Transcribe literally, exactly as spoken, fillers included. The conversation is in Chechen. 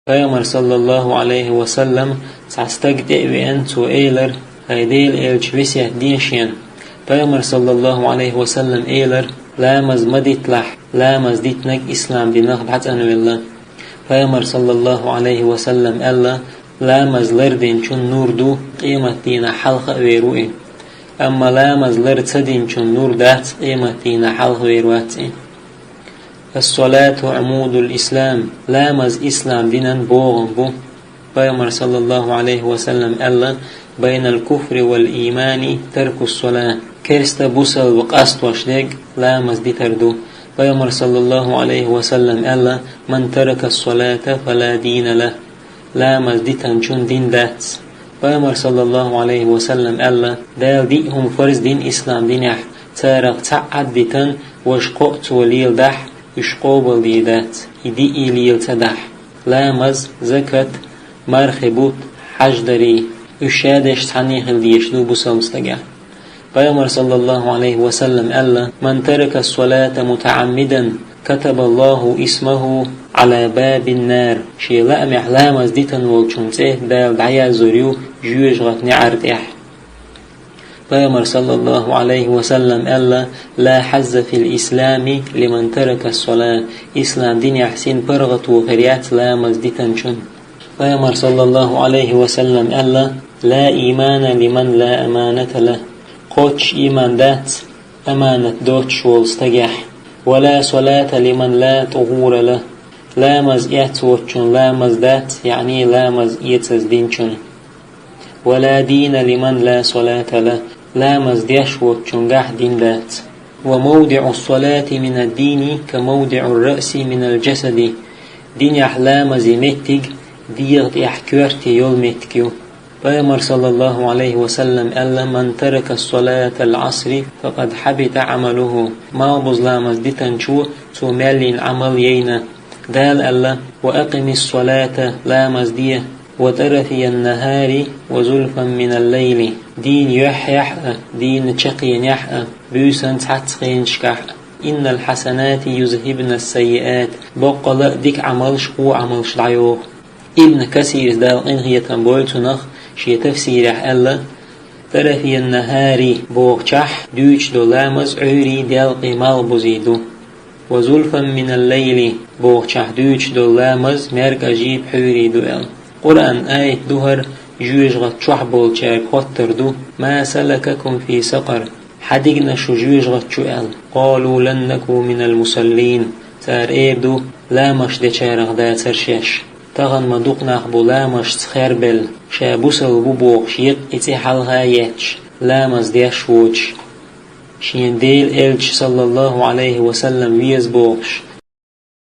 Пайхамар, саллаллаху Ӏалайхи ва саллам, цхьа стаг тӀе а веана, цо элира: «ХӀай Делан элча, весет де шена». Пайхамар, саллаллаху Ӏалайхи ва саллам, элира: «Ламаз ма диталахь, ламаз дитинарг ислам динах дӀацӀанвелла». Пайхамар, саллаллаху Ӏалайхи ва саллам, аьлла: «Ламаз лардинчун нур ду, къематдийнахь хьалха а вер ву и. Амма ламаз лар ца динчун нур дац, къематдийнахь хьалха вер вац и». «Ас-салату Ӏамудул ислам», ламаз ислам динан богӀам бу. Пайхамар, саллаллаху Ӏалайхи ва саллам, аьлла: «Байнал куфри вал иймани таркус сала». Керста бусалба къастош дерг ламаз дитар ду. Пайхамар, саллаллаху Ӏалайхи ва саллам, аьлла: «Ман таракас салата фала дина лаху». Ламаз дитанчун дин дац. Пайхамар, саллаллаху Ӏалайхи ва саллам, аьлла: «Дала диъ хӀума фарз дина ислам динехь, царах цхьаъ а дитан, важа кхоъ цо леладахь, уьш къобалдийр дац, и диъ лела ца дахь». Ламаз, закат, мархий бутт, хьаж дарий, уьш шадерш цхьанне хила дезаш ду бусалба стагехь. Пайхамар, саллаллаху Ӏалайхи ва саллам, аьлла: «Ман таракас салата мутаӀаммидан, катабаллаху исмаху Ӏала бабин нар». Шен лаамехь ламаз дитан волчун цӀе Дала дӀаяздийр ю жоьжахатин неӀар тӀехь. Пайхамар, саллаллаху Ӏалайхи ва саллам, аьлла: «Ла хьазза фил ислами лиман таракас сала». Ислам динехь син паргӀато хир яц ламаз дитанчун. Пайхамар, саллаллаху Ӏалайхи ва саллам, аьлла: «Ла иймана лиман ла аманата лаху». Кхоччуш ийман дац, аманат доцуш волу стагехь. «Ва ла салата лиман ла тӀухура лаху». Ламаз эцна воцчун ламаз дац, яъни ламаз эцаза динчун. «Ва ла дина лиман ла салата лаху». Ламаз деш воцчунгахь дин дац. «Ва мавдиӀу салати минад дини ка мавдиӀур раъси минал жасади». Динехь ламазан меттиг дегӀа тӀехь коьрте йолу меттиг ю. Пайхамар, саллаллаху Ӏалайхи ва саллам, аьлла: «Ман таракас салатал Ӏасри, факъад хьабита Ӏамалуху». Малхбуза ламаз дитанчо цо мел йина Ӏамал яйна. Дала аьлла: «Ва акъимис салата», ламаз де, «ва тарафиян нахари ва зулфан минал лайли». Дийнан юьххьехь а, дийнан чаккхенехь а, буьйсанна цхьацца хенашкахь а. «Иннал хьасанати юзхибнас саййиат». Боккъала а дика Ӏамалш вон Ӏамалш дӀайоху. Ибн Касира, Дала къинхетам бойла цунах, шен тафсирехь аьлла: «Тарафиян нахари» бохучохь дуьйцуш долу ламаз Ӏуьйрий, делкъий, малхбузий ду. «Ва зулфан минал лайли» бохучохь дуьйцуш долу ламаз маьркӀажий, пхьуьйрий ду аьлла. Къуръан аят ду хӀара, жоьжахати чохь болчаьрга хоттур ду: «Ма салакакум фи сакъар?» Хьан дигна шу жоьжахати чу аьлла. «Къалу лам наку минал мусаллин». Цара эр ду: «Ламазаш дечарах дацара шаьш». Тахана ма дукха нах бу ламазашца хербелла, ша бусалба ву бохуш, еккъа и цӀе хьалха а етташ, ламаз деш а воцуш. Шена Делан элча, саллаллаху Ӏалайхи ва саллам, веза бохуш,